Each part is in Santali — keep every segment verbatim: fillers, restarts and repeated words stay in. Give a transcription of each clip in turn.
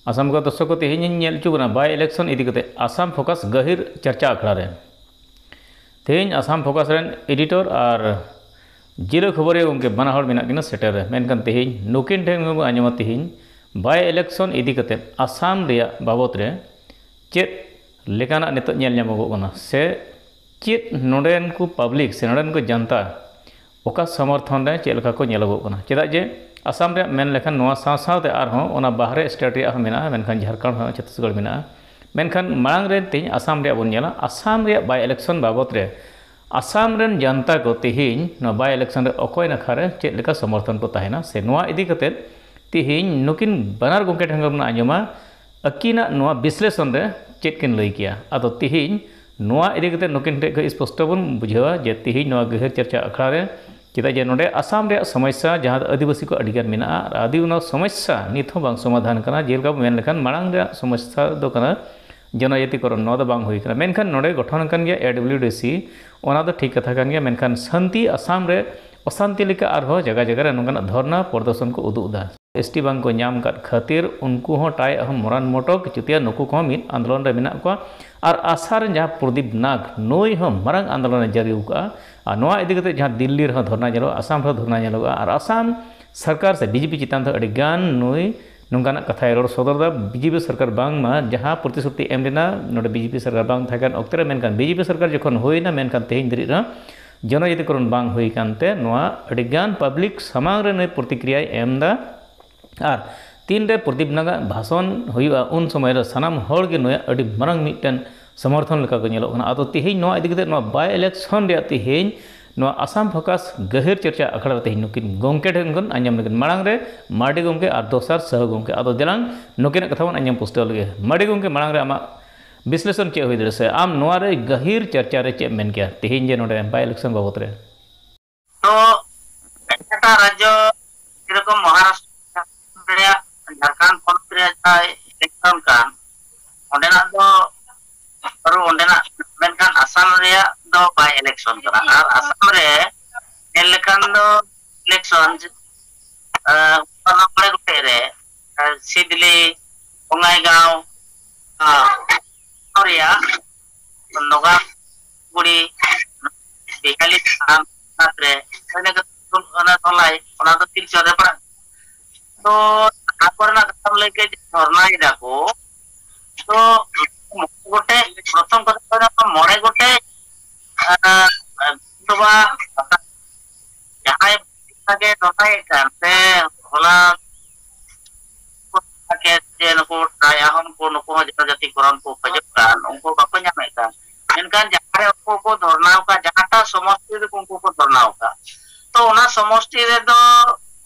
ᱟᱥᱟᱢ ᱠᱚ ᱫᱚᱨᱥᱚᱠ ᱠᱚ, ᱛᱮᱦᱮᱧ ᱤᱧ ᱧᱮᱞ ᱦᱚᱪᱚ ᱵᱚᱱᱟ by election ᱤᱫᱤ ᱠᱟᱛᱮ ᱟᱥᱟᱢ ᱯᱷᱳᱠᱟᱥ ᱜᱟᱹᱦᱤᱨ ᱪᱟᱨᱪᱟ ᱟᱠᱷᱲᱟ ᱨᱮ᱾ ᱛᱮᱦᱮᱧ ᱟᱥᱟᱢ ᱯᱷᱳᱠᱟᱥ ᱨᱮᱱ ᱮᱰᱤᱴᱚᱨ ᱟᱨ ᱡᱤᱞᱟᱹ ᱠᱷᱚᱵᱚᱨᱤᱭᱟᱹ ᱜᱚᱢᱠᱮ ᱵᱟᱱᱟ ᱦᱚᱲ ᱢᱮᱱᱟᱜ ᱠᱤᱱᱟ ᱥᱮᱴᱮᱨ ᱨᱮ, ᱢᱮᱱᱠᱷᱟᱱ ᱛᱮᱦᱮᱧ ᱱᱩᱠᱤᱱ ᱴᱷᱮᱱ ᱜᱮᱵᱚᱱ ᱟᱸᱡᱚᱢᱟ ᱛᱮᱦᱮᱧ by election ᱤᱫᱤ ᱠᱟᱛᱮ ᱟᱥᱟᱢ ᱨᱮᱭᱟᱜ ᱵᱟᱵᱚᱛ ᱨᱮ ᱪᱮᱫ ᱞᱮᱠᱟᱱᱟᱜ ᱱᱤᱛᱚᱜ ᱧᱮᱞ ᱧᱟᱢᱚᱜᱚᱜ ᱠᱟᱱᱟ ᱥᱮ ᱪᱮᱫ ᱱᱚᱰᱮᱱ ᱠᱚ ᱯᱟᱵᱽᱞᱤᱠ ᱥᱮ ᱱᱚᱰᱮᱱ ᱠᱚ ᱡᱟᱱᱛᱟ ᱚᱠᱟ ᱥᱚᱢᱚᱨᱛᱷᱚᱱ ᱨᱮ ᱪᱮᱫ ᱞᱮᱠᱟ ᱠᱚ ᱧᱮᱞᱚᱜᱚᱜ ᱠᱟᱱᱟ᱾ ᱪᱮᱫᱟᱜ ᱡᱮ ᱟᱥᱟᱢ ᱨᱮᱭᱟᱜ ᱢᱮᱱ ᱞᱮᱠᱷᱟᱱ ᱱᱚᱣᱟ ᱥᱟᱶ ᱥᱟᱶᱛᱮ ᱟᱨᱦᱚᱸ ᱚᱱᱟ ᱵᱟᱦᱨᱮ ᱥᱴᱮᱴ ᱨᱮᱭᱟᱜ ᱦᱚᱸ ᱢᱮᱱᱟᱜᱼᱟ, ᱢᱮᱱᱠᱷᱟᱱ ᱡᱷᱟᱲᱠᱷᱚᱸᱰ ᱦᱚᱸ ᱪᱷᱚᱛᱤᱥᱜᱚᱲ ᱢᱮᱱᱟᱜᱼᱟ᱾ ᱢᱮᱱᱠᱷᱟᱱ ᱢᱟᱲᱟᱝ ᱨᱮ ᱛᱮᱦᱮᱧ ᱟᱥᱟᱢ ᱨᱮᱭᱟᱜ ᱵᱚᱱ ᱧᱮᱞᱟ, ᱟᱥᱟᱢ ᱨᱮᱭᱟᱜ by election ᱵᱟᱵᱚᱛ ᱨᱮ ᱟᱥᱟᱢ ᱨᱮᱱ ᱡᱟᱱᱛᱟ ᱠᱚ ᱛᱮᱦᱮᱧ ᱱᱚᱣᱟ by election ᱨᱮ ᱚᱠᱚᱭ ᱱᱟᱠᱷᱟ ᱨᱮ ᱪᱮᱫ ᱞᱮᱠᱟ ᱥᱚᱢᱚᱨᱛᱷᱚᱱ ᱠᱚ ᱛᱟᱦᱮᱱᱟ, ᱥᱮ ᱱᱚᱣᱟ ᱤᱫᱤ ᱠᱟᱛᱮ ᱛᱮᱦᱮᱧ ᱱᱩᱠᱤᱱ ᱵᱟᱱᱟᱨ ᱜᱚᱢᱠᱮ ᱴᱷᱮᱱ ᱠᱷᱚᱱ ᱵᱚᱱ ᱟᱸᱡᱚᱢᱟ ᱟᱹᱠᱤᱱᱟᱜ ᱱᱚᱣᱟ ᱵᱤᱥᱞᱮᱥᱚᱱ ᱨᱮ ᱪᱮᱫ ᱠᱤᱱ ᱞᱟᱹᱭ ᱠᱮᱭᱟ᱾ ᱟᱫᱚ ᱛᱮᱦᱮᱧ ᱱᱚᱣᱟ ᱤᱫᱤ ᱠᱟᱛᱮ ᱱᱩᱠᱤᱱ ᱴᱷᱮᱱ ᱠᱷᱚᱱ ᱥᱯᱚᱥᱴᱚ ᱵᱚᱱ ᱵᱩᱡᱷᱟᱹᱣᱟ ᱡᱮ ᱛᱮᱦᱮᱧ ᱱᱚᱣᱟ ᱜᱟᱹᱦᱤᱨ ᱪᱟᱨᱪᱟ ᱟᱠᱷᱲᱟ ᱨᱮ, ᱪᱮᱫᱟᱜ ᱡᱮ ᱱᱚᱰᱮ ᱟᱥᱟᱢ ᱨᱮᱭᱟᱜ ᱥᱚᱢᱚᱥᱥᱟ ᱡᱟᱦᱟᱸ ᱫᱚ ᱟᱹᱫᱤᱵᱟᱹᱥᱤ ᱠᱚ ᱟᱹᱰᱤᱜᱟᱱ ᱢᱮᱱᱟᱜᱼᱟ ᱟᱨ ᱟᱹᱫᱤ ᱚᱱᱟ ᱥᱚᱢᱚᱥᱥᱟ ᱱᱤᱛ ᱦᱚᱸ ᱵᱟᱝ ᱥᱚᱢᱟᱫᱷᱟᱱ ᱠᱟᱱᱟ᱾ ᱡᱮᱞᱮᱠᱟ ᱵᱚᱱ ᱢᱮᱱ ᱞᱮᱠᱷᱟᱱ ᱢᱟᱲᱟᱝ ᱨᱮᱭᱟᱜ ᱥᱚᱢᱚᱥᱥᱟ ᱫᱚ ᱠᱟᱱᱟ ᱡᱚᱱᱚᱡᱟᱛᱤᱠᱚᱨᱚᱱ, ᱱᱚᱣᱟ ᱫᱚ ᱵᱟᱝ ᱦᱩᱭ ᱠᱟᱱᱟ᱾ ᱢᱮᱱᱠᱷᱟᱱ ᱱᱚᱰᱮ ᱜᱚᱴᱷᱚᱱ ᱟᱠᱟᱱ ᱜᱮᱭᱟ ᱮᱰᱟᱵᱽᱞᱤᱭᱩᱰᱤᱥᱤ, ᱚᱱᱟ ᱫᱚ ᱴᱷᱤᱠ ᱠᱟᱛᱷᱟ ᱠᱟᱱ ᱜᱮᱭᱟ, ᱢᱮᱱᱠᱷᱟᱱ ᱥᱟᱱᱛᱤ ᱟᱥᱟᱢ ᱨᱮ ᱚᱥᱟᱱᱛᱤ ᱞᱮᱠᱟ ᱟᱨᱦᱚᱸ ᱡᱟᱭᱜᱟ ᱡᱟᱭᱜᱟ ᱨᱮ ᱱᱚᱝᱠᱟᱱᱟᱜ ᱫᱷᱚᱨᱱᱟ ᱯᱨᱚᱫᱚᱨᱥᱚᱱ ᱠᱚ ᱩᱫᱩᱜ ᱮᱫᱟ᱾ ᱮᱥᱴᱤ ᱵᱟᱝ ᱠᱚ ᱧᱟᱢ ᱟᱠᱟᱫ ᱠᱷᱟᱹᱛᱤᱨ ᱩᱱᱠᱩ ᱦᱚᱸ ᱴᱟᱭ ᱟᱦᱚᱢ ᱢᱚᱨᱟᱱ ᱢᱚᱴᱚᱠ ᱪᱩᱛᱤᱭᱟ ᱱᱩᱠᱩ ᱠᱚᱦᱚᱸ ᱢᱤᱫ ᱟᱱᱫᱳᱞᱚᱱ ᱨᱮ ᱢᱮᱱᱟᱜ ᱠᱚᱣᱟ᱾ ᱟᱨ ᱟᱥᱟ ᱨᱮᱱ ᱡᱟᱦᱟᱸ ᱯᱨᱚᱫᱤᱯ ᱱᱟᱜᱽ, ᱱᱩᱭ ᱦᱚᱸ ᱢᱟᱨᱟᱝ ᱟᱱᱫᱳᱞᱚᱱ ᱮ ᱡᱟᱹᱨᱤ ᱟᱠᱟᱫᱼᱟ᱾ ᱟᱨ ᱱᱚᱣᱟ ᱤᱫᱤ ᱠᱟᱛᱮ ᱡᱟᱦᱟᱸ ᱫᱤᱞᱞᱤ ᱨᱮᱦᱚᱸ ᱫᱷᱚᱨᱱᱟ ᱧᱮᱞᱚᱜᱼᱟ, ᱟᱥᱟᱢ ᱨᱮᱦᱚᱸ ᱫᱷᱚᱨᱱᱟ ᱧᱮᱞᱚᱜᱼᱟ, ᱟᱨ ᱟᱥᱟᱢ ᱥᱚᱨᱠᱟᱨ ᱥᱮ ᱵᱤᱡᱮᱯᱤ ᱪᱮᱛᱟᱱ ᱫᱚ ᱟᱹᱰᱤ ᱜᱟᱱ ᱱᱩᱭ ᱱᱚᱝᱠᱟᱱᱟᱜ ᱠᱟᱛᱷᱟᱭ ᱨᱚᱲ ᱥᱚᱫᱚᱨ ᱮᱫᱟ᱾ ᱵᱤᱡᱮᱯᱤ ᱥᱚᱨᱠᱟᱨ ᱵᱟᱝᱢᱟ ᱡᱟᱦᱟᱸ ᱯᱨᱚᱛᱤᱥᱨᱩᱛᱤ ᱮᱢ ᱞᱮᱱᱟ ᱱᱚᱰᱮ ᱵᱤᱡᱮᱯᱤ ᱥᱚᱨᱠᱟᱨ ᱵᱟᱝ ᱛᱟᱦᱮᱸ ᱠᱟᱱ ᱚᱠᱛᱮ ᱨᱮ, ᱢᱮᱱᱠᱷᱟᱱ ᱵᱤᱡᱮᱯᱤ ᱥᱚᱨᱠᱟᱨ ᱡᱚᱠᱷᱚᱱ ᱦᱩᱭᱱᱟ, ᱢᱮᱱᱠᱷᱟᱱ ᱛᱮᱦᱮᱧ ᱫᱷᱟᱹᱨᱤᱡ ᱨᱮᱦᱚᱸ ᱡᱚᱱᱚᱡᱟᱛᱤᱠᱚᱨᱚᱱ ᱵᱟᱝ ᱦᱩᱭ ᱠᱟᱱᱛᱮ ᱱᱚᱣᱟ ᱟᱹᱰᱤ ᱜᱟᱱ ᱯᱟᱵᱽᱞᱤᱠ ᱥᱟᱢᱟᱝ ᱨᱮ ᱱᱩᱭ ᱯᱨᱚᱛᱤᱠᱨᱤᱭᱟᱭ ᱮᱢ ᱮᱫᱟ᱾ ᱟᱨ ᱛᱤᱱᱨᱮ ᱯᱨᱚᱫᱤᱯ ᱱᱟᱜᱟᱜ ᱵᱷᱟᱥᱚᱱ ᱦᱩᱭᱩᱜᱼᱟ, ᱩᱱ ᱥᱚᱢᱚᱭ ᱨᱮ ᱥᱟᱱᱟᱢ ᱦᱚᱲ ᱜᱮ ᱱᱩᱭᱟᱜ ᱟᱹᱰᱤ ᱢᱟᱨᱟᱝ ᱢᱤᱫᱴᱮᱱ ᱥᱚᱢᱚᱨᱛᱷᱚᱱ ᱞᱮᱠᱟ ᱠᱚ ᱧᱮᱞᱚᱜ ᱠᱟᱱᱟ᱾ ᱟᱫᱚ ᱛᱮᱦᱮᱧ ᱱᱚᱣᱟ ᱤᱫᱤ ᱠᱟᱛᱮ ᱱᱚᱣᱟ by election ᱨᱮᱭᱟᱜ ᱛᱮᱦᱮᱧ ᱱᱚᱣᱟ ᱟᱥᱟᱢ ᱯᱷᱳᱠᱟᱥ ᱜᱟᱹᱦᱤᱨ ᱪᱟᱨᱪᱟ ᱟᱠᱷᱲᱟ ᱨᱮ ᱛᱮᱦᱮᱧ ᱱᱩᱠᱤᱱ ᱜᱚᱢᱠᱮ ᱴᱷᱮᱱ ᱠᱷᱚᱱ ᱟᱸᱡᱚᱢ ᱞᱟᱹᱜᱤᱫ ᱢᱟᱲᱟᱝ ᱨᱮ ᱢᱟᱨᱰᱤ ᱜᱚᱢᱠᱮ ᱟᱨ ᱫᱚᱥᱟᱨ ᱥᱟᱦᱩ ᱜᱚᱢᱠᱮ᱾ ᱟᱫᱚ ᱫᱮᱞᱟᱝ ᱱᱩᱠᱤᱱᱟᱜ ᱠᱟᱛᱷᱟ ᱵᱚᱱ ᱟᱸᱡᱚᱢ ᱯᱩᱥᱴᱟᱹᱣ ᱞᱮᱜᱮ᱾ ᱢᱟᱨᱰᱤ ᱜᱚᱢᱠᱮ, ᱢᱟᱲᱟᱝ ᱨᱮ ᱟᱢᱟᱜ ᱵᱤᱥᱞᱮᱥᱚᱱ ᱪᱮᱫ ᱦᱩᱭ ᱫᱟᱲᱮᱭᱟᱜᱼᱟ, ᱥᱮ ᱟᱢ ᱱᱚᱣᱟ ᱨᱮ ᱜᱟᱹᱦᱤᱨ ᱪᱟᱨᱪᱟ ᱨᱮ ᱪᱮᱫ ᱮᱢ ᱢᱮᱱ ᱠᱮᱭᱟ ᱛᱮᱦᱮᱧ ᱡᱮ ᱱᱚᱰᱮ by election ᱵᱟᱵᱚᱛ ᱨᱮ? ᱛᱚ ᱮᱴᱟᱜ ᱨᱟᱡᱽᱡᱚ ᱡᱮᱨᱚᱠᱚᱢ ᱢᱚᱦᱟᱨᱟᱥᱴᱨᱚ ᱨᱮᱭᱟᱜ, ᱡᱷᱟᱲᱠᱷᱚᱸᱰ ᱯᱚᱱᱚᱛ ᱨᱮᱭᱟᱜ ᱡᱟᱦᱟᱸ election ᱠᱟᱱ, ᱚᱸᱰᱮᱱᱟᱜ ᱫᱚ ᱟᱹᱨᱩ ᱚᱸᱰᱮᱱᱟᱜ, ᱢᱮᱱᱠᱷᱟᱱ ᱟᱥᱟᱢ ᱨᱮᱭᱟᱜ ᱫᱚ by election ᱠᱟᱱᱟ᱾ ᱟᱨ ᱟᱥᱟᱢ ᱨᱮ ᱧᱮᱞ ᱞᱮᱠᱷᱟᱱ ᱫᱚ election, ᱟᱸ, ᱚᱱᱟ ᱢᱚᱬᱮ ᱜᱚᱴᱮᱡ ᱨᱮ, ᱟᱸ, ᱥᱤᱫᱽᱞᱤ, ᱵᱚᱸᱜᱟᱭᱜᱟᱸᱣ, ᱟᱨ ᱨᱮᱭᱟᱜ ᱱᱚᱜᱟᱜᱩᱲᱤ, ᱵᱤᱦᱟᱞᱤ ᱛᱷᱟᱱ ᱨᱮ, ᱚᱱᱟ ᱫᱷᱚᱞᱟᱭ, ᱚᱱᱟ ᱫᱚ ᱥᱤᱞᱪᱚᱨ ᱨᱮ ᱯᱟᱲᱟᱜ᱾ ᱛᱚ ᱚᱱᱟ ᱠᱚᱨᱮᱱᱟᱜ ᱠᱟᱛᱷᱟᱢ ᱞᱟᱹᱭ ᱠᱮᱫ ᱡᱮ ᱫᱷᱚᱨᱱᱟᱭ ᱫᱟᱠᱚ, ᱛᱚ ᱢᱚᱬᱮ ᱜᱚᱴᱮᱡ, ᱯᱨᱚᱛᱷᱚᱢ ᱠᱟᱛᱷᱟ ᱦᱩᱭᱩᱜ ᱠᱟᱱᱟ, ᱢᱚᱬᱮ ᱜᱚᱴᱮᱡ, ᱟᱨ, ᱟᱨ, ᱥᱚᱵᱷᱟ ᱡᱟᱦᱟᱸᱭ ᱜᱮ ᱫᱷᱚᱨᱱᱟᱭᱮᱫ ᱠᱟᱱ ᱥᱮ ᱦᱚᱞᱟ ᱡᱮ ᱱᱩᱠᱩ ᱴᱨᱟᱭ ᱟᱦᱚᱢ ᱠᱚ, ᱱᱩᱠᱩ ᱦᱚᱸ ᱡᱮᱱᱚ ᱡᱟᱹᱛᱤ ᱠᱚᱨᱚᱱ ᱠᱚ ᱠᱷᱚᱡᱚᱜ ᱠᱟᱱ, ᱩᱱᱠᱩ ᱵᱟᱠᱚ ᱧᱟᱢᱮᱫ ᱠᱟᱱ᱾ ᱢᱮᱱᱠᱷᱟᱱ ᱡᱟᱦᱟᱸ ᱨᱮ ᱩᱱᱠᱩ ᱠᱚ ᱫᱷᱚᱨᱱᱟ ᱟᱠᱟᱫ, ᱡᱟᱦᱟᱸᱴᱟᱜ ᱥᱚᱢᱚᱥᱛᱤ ᱨᱮ ᱩᱱᱠᱩ ᱠᱚ ᱫᱷᱚᱨᱱᱟ ᱟᱠᱟᱫ, ᱛᱚ ᱚᱱᱟ ᱥᱚᱢᱚᱥᱛᱤ ᱨᱮᱫᱚ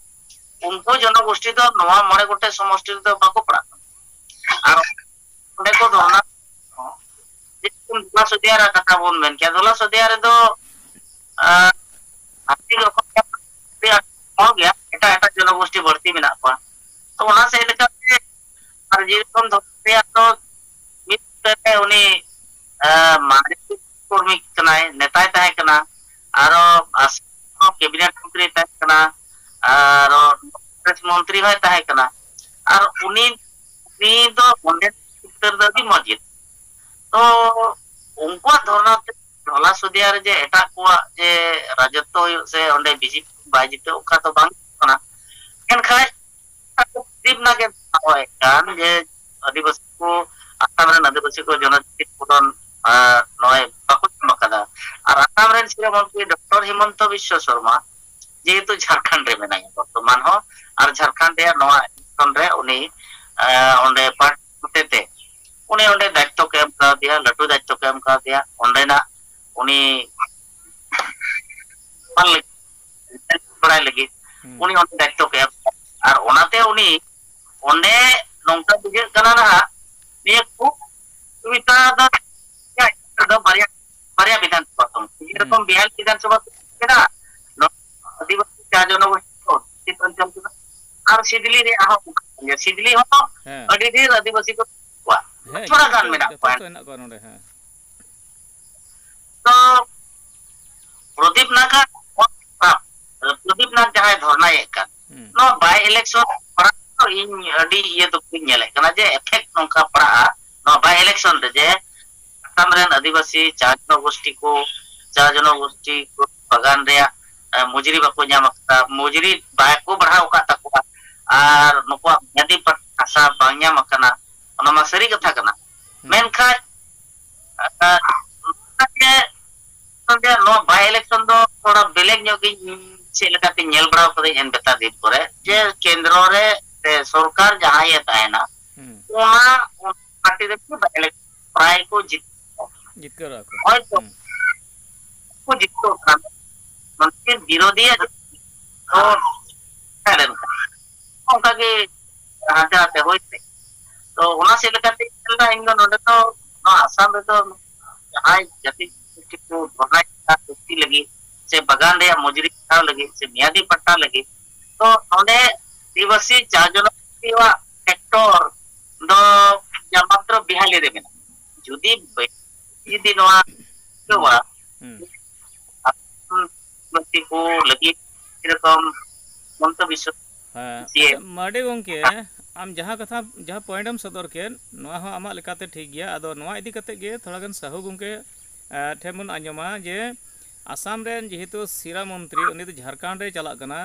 ᱩᱱᱠᱩ ᱡᱚᱱᱚᱜᱳᱥᱴᱤ ᱫᱚ ᱱᱚᱣᱟ ᱢᱚᱬᱮ ᱜᱚᱴᱮᱡ ᱥᱚᱢᱚᱥᱛᱤ ᱨᱮᱫᱚ ᱵᱟᱠᱚ ᱯᱟᱲᱟᱜ ᱠᱟᱱᱟ᱾ ᱟᱨ ᱚᱸᱰᱮ ᱠᱚ ᱫᱷᱚᱨᱱᱟ, ᱡᱮᱢᱚᱱ ᱫᱷᱚᱞᱟ ᱥᱚᱫᱤᱭᱟ ᱨᱮᱭᱟᱜ ᱠᱟᱛᱷᱟ ᱵᱚᱱ ᱢᱮᱱ ᱠᱮᱭᱟ, ᱫᱷᱚᱞᱟ ᱥᱚᱫᱤᱭᱟ ᱨᱮᱫᱚ, ᱟᱸ, ᱦᱟᱹᱛᱤ ᱫᱚ ᱠᱚᱢ ᱜᱮᱭᱟ, ᱮᱴᱟᱜ ᱮᱴᱟᱜ ᱡᱚᱱᱚᱜᱳᱥᱴᱤ ᱵᱟᱹᱲᱛᱤ ᱢᱮᱱᱟᱜ ᱠᱚᱣᱟ᱾ ᱛᱚ ᱚᱱᱟ ᱥᱮᱫ ᱞᱮᱠᱟᱛᱮ ᱟᱨ ᱡᱮᱨᱚᱠᱚᱢ ᱫᱷᱚᱨᱚᱢ ᱨᱮᱭᱟᱜ ᱫᱚ ᱢᱤᱫ ᱚᱠᱛᱮ ᱨᱮ ᱩᱱᱤ, ᱟᱸ, ᱢᱟᱨᱮ ᱠᱚᱨᱢᱤ ᱠᱟᱱᱟᱭ, ᱱᱮᱛᱟᱭ ᱛᱟᱦᱮᱸ ᱠᱟᱱᱟ, ᱟᱨᱚ ᱟᱥ-, ᱠᱮᱵᱤᱱᱮᱴ ᱢᱚᱱᱛᱨᱤ ᱛᱟᱦᱮᱸ ᱠᱟᱱᱟ, ᱟᱨᱚ ᱠᱚᱝᱜᱨᱮᱥ ᱢᱚᱱᱛᱨᱤ ᱦᱚᱸᱭ ᱛᱟᱦᱮᱸ ᱠᱟᱱᱟ᱾ ᱟᱨ ᱩᱱᱤ, ᱩᱱᱤ ᱫᱚ ᱚᱸᱰᱮ ᱪᱤᱛᱟᱹᱨ ᱫᱚ ᱟᱹᱰᱤ ᱢᱚᱡᱽ ᱜᱮ᱾ ᱛᱚ ᱩᱱᱠᱩᱣᱟᱜ ᱫᱷᱚᱨᱱᱟ ᱛᱮ ᱰᱷᱚᱞᱟ ᱥᱩᱫᱤᱭᱟ ᱨᱮ ᱡᱮ ᱮᱴᱟᱜ ᱠᱚᱣᱟᱜ ᱡᱮ ᱨᱟᱡᱚᱛᱛᱚ ᱦᱩᱭᱩᱜ ᱥᱮ ᱚᱸᱰᱮ ᱵᱤᱡᱮᱯᱤ ᱵᱟᱭ ᱡᱤᱛᱟᱹᱜ, ᱚᱱᱠᱟ ᱫᱚ ᱵᱟᱝ ᱠᱟᱱᱟ᱾ ᱢᱮᱱᱠᱷᱟᱱ ᱫᱤᱯ ᱱᱟᱜ ᱮ ᱫᱟᱣᱮᱫ ᱠᱟᱱ ᱡᱮ ᱟᱹᱫᱤᱵᱟᱹᱥᱤ ᱠᱚ, ᱟᱥᱟᱢ ᱨᱮᱱ ᱟᱹᱫᱤᱵᱟᱹᱥᱤ ᱠᱚ ᱡᱚᱱᱚᱡᱟᱹᱛᱤ ᱯᱩᱨᱚᱱ, ᱟᱨ ᱱᱚᱜᱼᱚᱭ ᱵᱟᱠᱚ ᱧᱟᱢ ᱟᱠᱟᱫᱟ᱾ ᱟᱨ ᱟᱥᱟᱢ ᱨᱮᱱ ᱥᱤᱨᱟᱹ ᱢᱚᱱᱛᱨᱤ ᱰᱚᱠᱴᱚᱨ ᱦᱤᱢᱚᱱᱛᱚ ᱵᱤᱥᱥᱚ ᱥᱚᱨᱢᱟ ᱡᱮᱦᱮᱛᱩ ᱡᱷᱟᱲᱠᱷᱚᱸᱰ ᱨᱮ ᱢᱮᱱᱟᱭᱟ ᱵᱚᱨᱛᱚᱢᱟᱱ ᱦᱚᱸ, ᱟᱨ ᱡᱷᱟᱲᱠᱷᱚᱸᱰ ᱨᱮᱭᱟᱜ ᱱᱚᱣᱟ election ᱨᱮ ᱩᱱᱤ, ᱟᱸ, ᱚᱸᱰᱮ ᱯᱟᱨᱴ ᱦᱚᱛᱮᱛᱮ ᱩᱱᱤ ᱚᱸᱰᱮ ᱫᱟᱭᱤᱛᱛᱚ ᱠᱚ ᱮᱢ ᱠᱟᱣᱫᱮᱭᱟ, ᱞᱟᱹᱴᱩ ᱫᱟᱭᱤᱛᱛᱚ ᱠᱚ ᱮᱢ ᱠᱟᱣᱫᱮᱭᱟ᱾ ᱚᱸᱰᱮᱱᱟᱜ ᱩᱱᱤ ᱵᱟᱲᱟᱭ ᱞᱟᱹᱜᱤᱫ, ᱦᱩᱸ᱾ ᱩᱱᱤ ᱚᱸᱰᱮ ᱫᱟᱭᱤᱛᱛᱚ ᱠᱚ ᱮᱢ ᱠᱟᱣᱫᱮᱭᱟ᱾ ᱟᱨ ᱚᱱᱟᱛᱮ ᱩᱱᱤ ᱚᱸᱰᱮ ᱱᱚᱝᱠᱟ ᱵᱩᱡᱷᱟᱹᱜ ᱠᱟᱱᱟ ᱱᱟᱦᱟᱜ, ᱱᱤᱭᱟᱹ ᱠᱷᱩᱵ ᱥᱩᱵᱤᱫᱷᱟ ᱫᱚ ᱫᱚ ᱵᱟᱨᱭᱟ, ᱵᱟᱨᱭᱟ ᱵᱤᱫᱷᱟᱱ ᱥᱚᱵᱷᱟ ᱠᱷᱚᱱ᱾ ᱢᱤᱫ ᱨᱚᱠᱚᱢ ᱦᱩᱸ᱾ ᱵᱤᱦᱟᱨ ᱵᱤᱫᱷᱟᱱ ᱥᱚᱵᱷᱟ ᱠᱷᱚᱱ ᱠᱮᱫᱟ, ᱱᱚᱣᱟ ᱟᱹᱫᱤᱵᱟᱹᱥᱤ ᱡᱟ ᱡᱚᱱᱚᱜᱳᱥᱴᱤ ᱠᱚ ᱥᱤᱫ ᱚᱧᱪᱚᱞ ᱠᱮᱫᱟ᱾ ᱟᱨ ᱥᱤᱫᱽᱞᱤ ᱨᱮᱭᱟᱜ ᱦᱚᱸ ᱚᱱᱠᱟ ᱜᱮ᱾ ᱥᱤᱫᱽᱞᱤ ᱦᱚᱸ ᱦᱮᱸ᱾ ᱟᱹᱰᱤ ᱰᱷᱮᱨ ᱟᱹᱫᱤᱵᱟᱹᱥᱤ ᱠᱚ ᱢᱮᱱᱟᱜ ᱠᱚᱣᱟ, ᱦᱮᱸ, ᱛᱷᱚᱲᱟ ᱜᱟᱱ ᱡᱚᱛᱷᱮᱥᱴᱚ, ᱢᱮᱱᱟᱜ ᱠᱚᱣᱟ᱾ ᱡᱚᱛᱷᱮᱥᱴᱚ ᱦᱮᱱᱟᱜ ᱠᱚᱣᱟ ᱱᱚᱰᱮ, ᱦᱮᱸ᱾ ᱛᱚ ᱯᱨᱚᱫᱤᱯ ᱱᱟᱜᱟᱜ, ᱯᱨᱚᱫᱤᱯ ᱱᱟᱜ ᱡᱟᱦᱟᱸᱭ ᱫᱷᱚᱨᱱᱟᱭᱮᱫ ᱠᱟᱱ, ᱦᱩᱸ᱾ ᱱᱚᱣᱟ by election ᱯᱟᱲᱟᱜ ᱤᱧ ᱟᱹᱰᱤ ᱤᱭᱟᱹ ᱫᱚ ᱵᱟᱹᱧ ᱧᱮᱞᱮᱫ ᱠᱟᱱᱟ ᱡᱮ effect ᱱᱚᱝᱠᱟ ᱯᱟᱲᱟᱜᱼᱟ ᱱᱚᱣᱟ by election ᱨᱮ, ᱡᱮ ᱟᱥᱟᱢ ᱨᱮᱱ ᱟᱹᱫᱤᱵᱟᱹᱥᱤ ᱪᱟ ᱡᱚᱱᱚᱜᱳᱥᱴᱤ ᱠᱚ, ᱪᱟ ᱡᱚᱱᱚᱜᱳᱥᱴᱤ ᱠᱚ ᱵᱟᱜᱟᱱ ᱨᱮᱭᱟᱜ, ᱮ, ᱢᱚᱡᱩᱨᱤ ᱵᱟᱠᱚ ᱧᱟᱢ ᱟᱠᱟᱫᱟ, ᱢᱚᱡᱩᱨᱤ ᱵᱟᱠᱚ ᱵᱟᱲᱦᱟᱣ ᱟᱠᱟᱫ ᱛᱟᱠᱚᱣᱟ, ᱟᱨ ᱱᱩᱠᱩᱣᱟᱜ ᱵᱩᱱᱤᱭᱟᱹᱫᱤ ᱯᱟᱴ-, ᱦᱟᱥᱟ ᱵᱟᱝ ᱧᱟᱢ ᱟᱠᱟᱱᱟ, ᱚᱱᱟ ᱢᱟ ᱥᱟᱹᱨᱤ ᱠᱟᱛᱷᱟ ᱠᱟᱱᱟ᱾ ᱦᱩᱸ᱾ ᱢᱮᱱᱠᱷᱟᱱ, ᱟᱨ, ᱚᱱᱠᱟ ᱜᱮ ᱱᱚᱣᱟ by election ᱫᱚ ᱛᱷᱚᱲᱟ ᱵᱮᱞᱮᱠ ᱧᱚᱜ ᱜᱤᱧ, ᱪᱮᱫ ᱞᱮᱠᱟᱛᱮᱧ ᱧᱮᱞ ᱵᱟᱲᱟ ᱠᱟᱫᱟᱹᱧ ᱮᱱ ᱵᱮᱛᱟᱨ ᱫᱤᱱ ᱠᱚᱨᱮ, ᱡᱮ ᱦᱩᱸ᱾ ᱠᱮᱱᱫᱨᱚ ᱨᱮ ᱥᱮ ᱥᱚᱨᱠᱟᱨ ᱡᱟᱦᱟᱸᱭᱮ ᱛᱟᱦᱮᱱᱟ, ᱦᱩᱸ᱾ ᱚᱱᱟ ᱯᱟᱨᱴᱤ ᱨᱮ ᱠᱚ by election ᱯᱨᱟᱭ ᱠᱚ ᱡᱤᱛ-, ᱡᱤᱛᱠᱟᱹᱨᱚᱜᱼᱟ ᱠᱚ᱾ ᱦᱚᱭᱛᱚ ᱦᱩᱸ᱾ ᱠᱚ ᱡᱤᱛᱠᱟᱹᱨ ᱠᱟᱱᱟ, ᱢᱟᱱᱮ ᱵᱤᱨᱳᱫᱷᱤᱭᱟᱜ ᱫᱚ ᱛᱟᱦᱮᱸ ᱞᱮᱱᱠᱷᱟᱱ ᱚᱱᱠᱟ ᱜᱮ ᱦᱟᱱᱛᱮ ᱱᱟᱛᱮ ᱦᱩᱭ ᱛᱮ᱾ ᱛᱚ ᱚᱱᱟ ᱥᱮᱫ ᱞᱮᱠᱟᱛᱮ ᱧᱮᱞ ᱮᱫᱟ ᱤᱧ ᱫᱚ ᱱᱚᱰᱮ ᱫᱚ ᱱᱚᱣᱟ ᱟᱥᱟᱢ ᱨᱮᱫᱚ ᱡᱟᱦᱟᱸᱭ ᱡᱟᱹᱛᱤ ᱠᱚ ᱫᱷᱚᱨᱱᱟ ᱪᱩᱠᱛᱤ ᱞᱟᱹᱜᱤᱫ ᱥᱮ ᱵᱟᱜᱟᱱ ᱨᱮᱭᱟᱜ ᱢᱚᱡᱩᱨᱤ ᱦᱟᱛᱟᱣ ᱞᱟᱹᱜᱤᱫ ᱥᱮ ᱢᱮᱭᱟᱫᱤ ᱯᱟᱴᱴᱟ ᱞᱟᱹᱜᱤᱫ, ᱛᱚ ᱱᱚᱰᱮ ᱟᱹᱫᱤᱵᱟᱹᱥᱤ ᱪᱟ ᱡᱚᱱᱚᱜᱳᱥᱴᱤᱭᱟᱜ factor ᱫᱚ ᱢᱟᱛᱨᱚ ᱵᱤᱦᱟᱞᱤ ᱨᱮ ᱢᱮᱱᱟᱜᱼᱟ᱾ ᱡᱩᱫᱤ ᱵᱟᱹ-, ᱡᱩᱫᱤ ᱱᱚᱣᱟ ᱦᱩᱸ᱾ ᱦᱩᱸ᱾ ᱟᱹᱫᱤᱵᱟᱹᱥᱤ ᱠᱚ ᱞᱟᱹᱜᱤᱫ ᱥᱮᱨᱚᱠᱚᱢ ᱢᱚᱱᱛᱚ ᱵᱤᱥᱥᱚ ᱦᱮᱸ, ᱡᱮ ᱟᱪᱪᱷᱟ, ᱢᱟᱨᱰᱤ ᱜᱚᱢᱠᱮ, ᱟᱢ ᱡᱟᱦᱟᱸ ᱠᱟᱛᱷᱟ, ᱡᱟᱦᱟᱸ point ᱮᱢ ᱥᱚᱫᱚᱨ ᱠᱮᱫ, ᱱᱚᱣᱟ ᱦᱚᱸ ᱟᱢᱟᱜ ᱞᱮᱠᱟᱛᱮ ᱴᱷᱤᱠ ᱜᱮᱭᱟ᱾ ᱟᱫᱚ ᱱᱚᱣᱟ ᱤᱫᱤ ᱠᱟᱛᱮ ᱜᱮ ᱛᱷᱚᱲᱟ ᱜᱟᱱ ᱥᱟᱦᱩ ᱜᱚᱢᱠᱮ, ᱮ, ᱴᱷᱮᱱ ᱵᱚᱱ ᱟᱸᱡᱚᱢᱟ ᱡᱮ ᱟᱥᱟᱢ ᱨᱮᱱ ᱡᱮᱦᱮᱛᱩ ᱥᱤᱨᱟ ᱢᱚᱱᱛᱨᱤ, ᱩᱱᱤ ᱫᱚ ᱡᱷᱟᱲᱠᱷᱚᱸᱰ ᱨᱮ ᱪᱟᱞᱟᱜ ᱠᱟᱱᱟ,